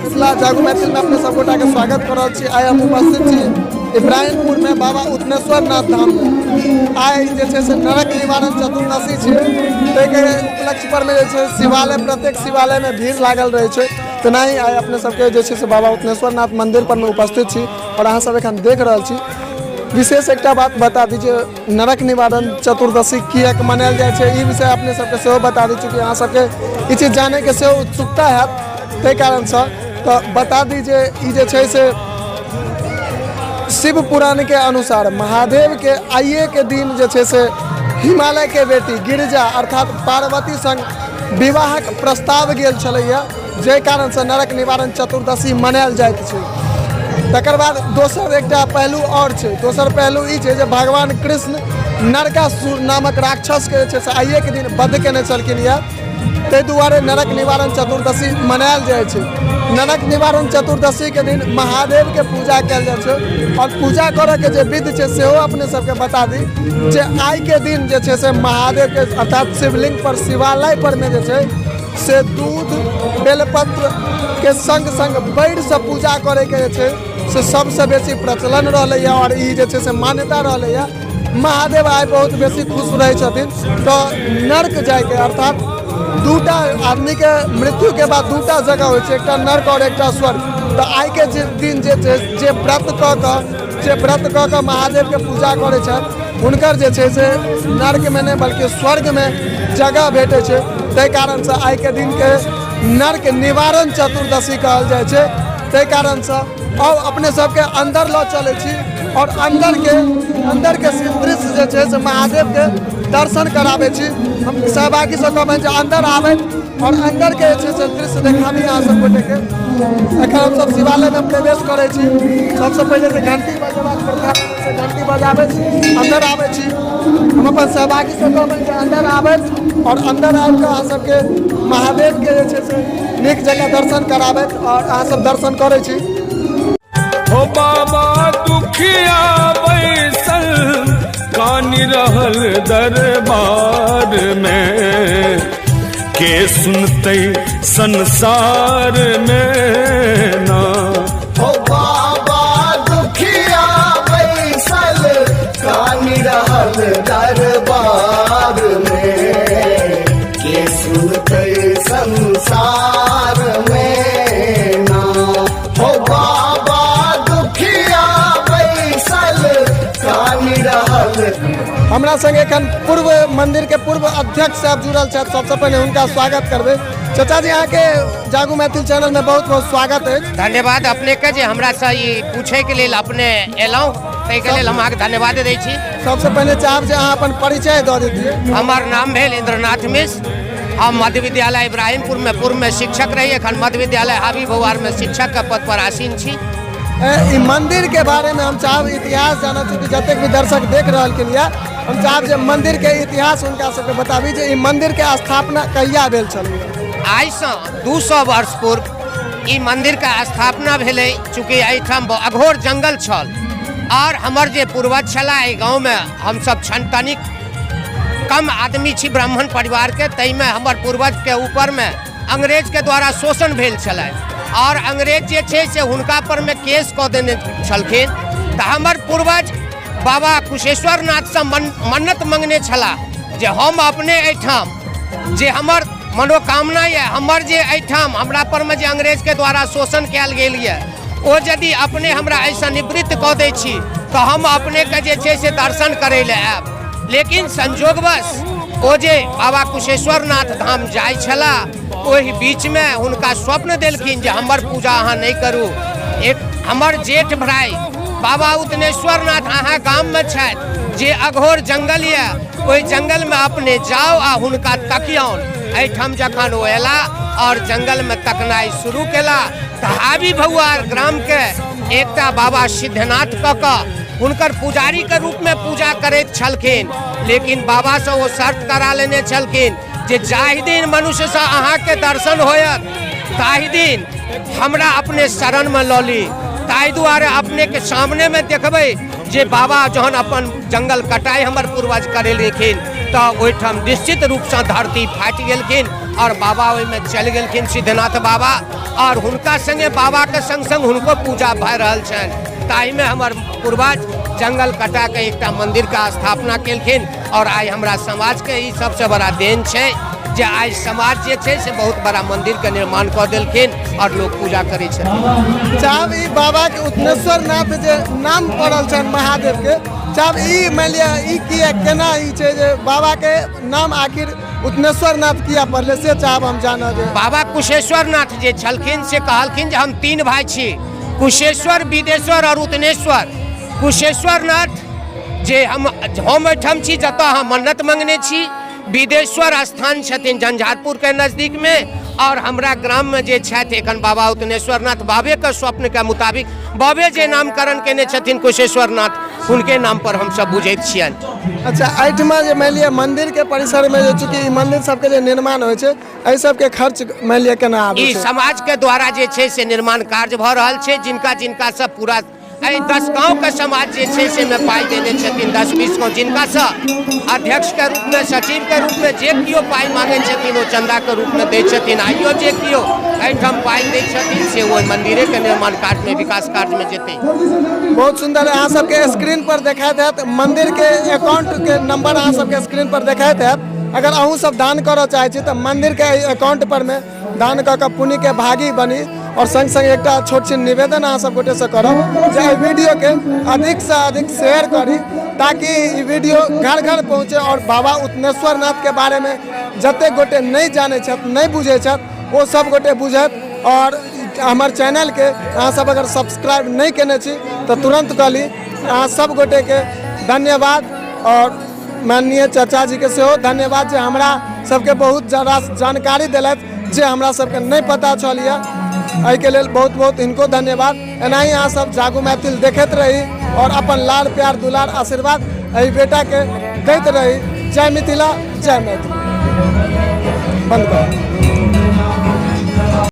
मिथिला जागू मैथिल में अपने सब गोटा के स्वागत कर रहल छी। आइ हम उपस्थित छी इब्राहिमपुर में बाबा उत्नेश्वर नाथ धाम में। आइ जे छै से नरक निवारण चतुर्दशी छै, ताहिके उपलक्ष्य पर में जे छै शिवालय, प्रत्येक शिवालय में भीड़ लागल रहै छै। तेनाही आइ अपने सबके जे छै से बाबा उत्नेश्वर नाथ मंदिर पर में उपस्थित छी और अहाँ सब एखन देख रहल छी। विशेष एकटा बात बता दी जे नरक निवारण चतुर्दशी किएक मनायल जाइ छै, ई विषय अपने सबके सेहो बता दी, चूँकि अहाँ सबके ई चीज जानैके सेहो उत्सुकता हैत, ताहि कारणसँ तऽ बता दी जे ई जे छै से शिव पुराणके अनुसार महादेवके आइएके दिन जे छै से हिमालयके बेटी गिरिजा अर्थात पार्वती संग विवाहक प्रस्ताव गेल छलैए, जाहि कारणसँ नरक निवारण चतुर्दशी मनायल जाइत छै। तकर बाद दोसर एकटा पहलू आओर छै। दोसर पहलू ई छै जे भगवान कृष्ण नरकासुर नामक राक्षसके जे छै से आइएके दिन वध केने छलखिन यऽ, ताहि दुआरे नरक निवारण चतुर्दशी मनायल जाइ छै। नरक निवारण चतुर्दशीके दिन महादेवके पूजा कयल जाइ छै आओर पूजा करऽके जे विधि छै सेहो अपने सबके बता दी जे आइके दिन जे छै से महादेवके अर्थात शिवलिंग पर शिवालय पर मे जे छै से दूध बेलपत्र के संग संग बैरसँ पूजा करैके जे छै से सबसँ बेसी प्रचलन रहलैए आओर ई जे छै से मान्यता रहलैए। महादेव आइ बहुत बेसी खुश रहै छथिन। तऽ नर्क जाइके अर्थात दूटा आदमीके मृत्युके बाद दूटा जगह होइ छै, एकटा नर्क आओर एकटा स्वर्ग। तऽ आइके जे दिन जे छै जे व्रत कऽ कऽ जे व्रत कऽ कऽ महादेवके पूजा करै छथि हुनकर जे छै से नर्कमे नहि बल्कि स्वर्गमे जगह भेटै छै। ताहि कारणसँ आइके दिनके नर्क निवारण चतुर्दशी कहल जाइ छै। ताहि कारणसँ आउ अपने सबके अन्दर लऽ चलै छी आओर अन्दरके दृश्य जे छै से महादेवके दर्शन कराबै छी। हम सहभागीसँ कहबनि जे अन्दर आबथि आओर अन्दरके जे छै से दृश्य देखाबी अहाँ सब गोटेके। एखन हमसब शिवालयमे प्रवेश करै छी। सबसँ पहिले तऽ घंटी बजेबाक प्रथा से घंटी बजाबै छी, अन्दर आबै छी। हम अपन सहभागीसँ कहबनि जे अन्दर आबथि आओर अन्दर आबि कऽ अहाँ सबके महादेवके जे छै से नीक जकाँ दर्शन कराबथि आओर अहाँ सब दर्शन करै छी। हो बाबा दुखिया बैसल कानि रहल दरबार में, के सुनतै संसार में ना। हो बाबा दुखिया बैसल कानि रहल दरबार में, के सुनतै संसार में ना। हो बाबा दुखिया बैसल कानि रहल। हमरा संग एखन पूर्व मंदिर के पूर्व अध्यक्ष साहब जुड़ल छथि। सबसे पहले हुनका स्वागत करबै। चाचा जी, अहाँके जागू मैथिल चैनल में बहुत बहुत स्वागत अछि। धन्यवाद अपने के जे हमरा से ई पूछे के लेल अपने एलहुँ, ताहिके लेल हम अहाँके धन्यवाद दै छी। सबसे पहले चाहब जे अहाँ अपन परिचय दऽ दैतियै। हमर नाम भेल इंद्रनाथ मिश्र। हम मध्य विद्यालय इब्राहिमपुर में पूर्व में शिक्षक रही, एखन मध्य विद्यालय हाबी बौआर में शिक्षक के पद पर आसीन छी। ई मंदिर के बारे में हम चाहब इतिहास जानब, चूँकि जतेक भी दर्शक देख रहलखिन यऽ, हम चाहब जे मंदिर के इतिहास हुनका सबके बताबी जे ई मंदिर के स्थापना कहिया भेल छल। आइसँ 200 वर्ष पूर्व ई मंदिर के स्थापना भेलै। चूँकि एहिठाम अघोर जंगल छल और हमर जे पूर्वज छलाह एहि गाँवमे, हमसब छनतनिक कम आदमी छी ब्राह्मण परिवारके, ताहिमे हमर पूर्वजके ऊपरमे अंग्रेजके द्वारा शोषण भेल छलै और अंग्रेज जे छै से हुनका परमे केस कऽ देने छलखिन। तऽ हमर पूर्वज बाबा कुशेश्वर नाथसँ मन्नत मंगने छलाह जे हम अपने एहिठाम जे हमर मनोकामना यऽ, हमर जे एहिठाम हमरा परमे जे अंग्रेजके द्वारा शोषण कयल गेल यऽ, ओ यदि अपने हमरा एहिसँ निवृत्त कऽ दै छी तऽ हम अपनेके जे छै से दर्शन करै लए आयब। लेकिन संजोगवश ओ जे बाबा कुशेश्वर नाथ धाम जाइ छलाह, ओहि बीचमे हुनका स्वप्न देलखिन जे हमर पूजा अहाँ नहि करू, एक हमर जेठ भाइ बाबा उत्नेश्वर नाथ अहाँ गाममे छथि, जे अघोर जंगल यऽ ओहि जंगलमे अपने जाउ आ हुनका तकियौन। एहिठाम जखन ओ अयला और जंगलमे तकनाइ शुरू केला तऽ हाबी भौआर ग्रामके एकटा बाबा सिद्धनाथ कऽ कऽ हुनकर पुजारीके रूपमे पूजा करैत छलखिन। लेकिन बाबासँ ओ शर्त करा लेने छलखिन जे जाहि दिन मनुष्यसँ अहाँके दर्शन होयत ताहि दिन हमरा अपने शरणमे लऽ ली। ताहि दुआरे अपनेके सामनेमे देखबै जे बाबा जहन अपन जंगल कटाइ हमर पूर्वज करेलखिन तऽ ओहिठाम निश्चित रूपसँ धरती फाटि गेलखिन आओर बाबा ओहिमे चलि गेलखिन सिद्धनाथ बाबा। आओर हुनका सङ्गे बाबाके सङ्ग सङ्ग हुनको पूजा भए रहल छनि। ताहिमे हमर पूर्वज जंगल कटा के एकटा मन्दिरके स्थापना केलखिन। आओर आइ हमरा समाजके ई सबसँ बड़ा देन छै जे आइ समाज जे छै से बहुत बड़ा मन्दिरके निर्माण कऽ देलखिन आओर लोक पूजा करै छथिन। चाहब ई बाबाके उत्नेश्वर नाथ जे नाम पड़ल छनि महादेवके, चाहब ई मानि लिअ ई किया केना ई छै जे बाबाके नाम आखिर उत्नेश्वर नाथ किया पड़लै से चाहब हम जानब। बाबा कुशेश्वर नाथ जे छलखिन से कहलखिन जे हम 3 भाई छी, कुशेश्वर, विदेश्वर और उत्नेश्वर। कुशेश्वर नाथ जे हम एहिठाम छी जतऽ अहाँ मन्नत मंगने छी। विदेश्वर स्थान छथिन झंझारपुर के नजदीक में, और हमरा ग्राम में जे छथि एखन बाबा उत्नेश्वर नाथ, बाबे के स्वप्न के मुताबिक बाबे जे नामकरण केने छथिन कुशेश्वर नाथ, हुनके नाम पर हम सब बुझैत छियनि। अच्छा, एहिठमा जे मानि लिअ मंदिर के परिसर में जे चूँकि ई मंदिर सबके जे निर्माण होइ छै, एहि सबके खर्च मानि लिअ केना आबै ई छै? समाज के द्वारा जे छै से निर्माण कार्य भऽ रहल छै। जिनका जिनका सब पूरा एहि 10 गाँवके समाज जे छै से मे पाइ देने छथिन, 10-20 गाँव जिनकासँ अध्यक्षके रूपमे, सचिवके रूपमे जे केओ पाइ मांगै छथिन ओ चन्दाके रूपमे दै छथिन। आइयो जे केओ एहिठाम पाइ दै छथिन से ओहि मन्दिरेके निर्माण कार्यमे, विकास कार्यमे जेतै। बहुत सुंदर। अहाँ सबके स्क्रीन पर देखाइत हैत मंदिर के अकाउंट के नंबर, अहाँ सबके स्क्रीन पर देखाइत हैत। अगर अहूँ सब दान करऽ चाहै छी तऽ मंदिर के एहि अकाउंट पर में दान कऽ कऽ पुण्य के भागी बनी। और संग संग एकटा छोट छिन निवेदन अहाँ सब गोटे से करब जे एहि वीडियो के अधिक से अधिक शेयर करी ताकि ई वीडियो घर घर पहुँचे और बाबा उत्नेश्वर नाथ के बारे में जते गोटे नहीं जाने छथि, नहीं बुझे छथि, ओ सब गोटे बुझत। और हमर चैनल के अहाँ सब अगर सब्सक्राइब नहीं केने छी तो तुरंत कऽ ली। अहाँ सब गोटे के धन्यवाद और माननीय चाचा जी के सेहो धन्यवाद जे हमरा सबके बहुत ज़्यादा जानकारी देलथि जे हमरा सबके नहीं पता छल यऽ। एहिके लेल बहुत बहुत हिनको धन्यवाद। एनाही अहाँ सब जागू मैथिल देखैत रही और अपन लाड़ प्यार दुलार आशीर्वाद एहि बेटा के दैत रही। जय मिथिला, जय मैथिली। बंद करू।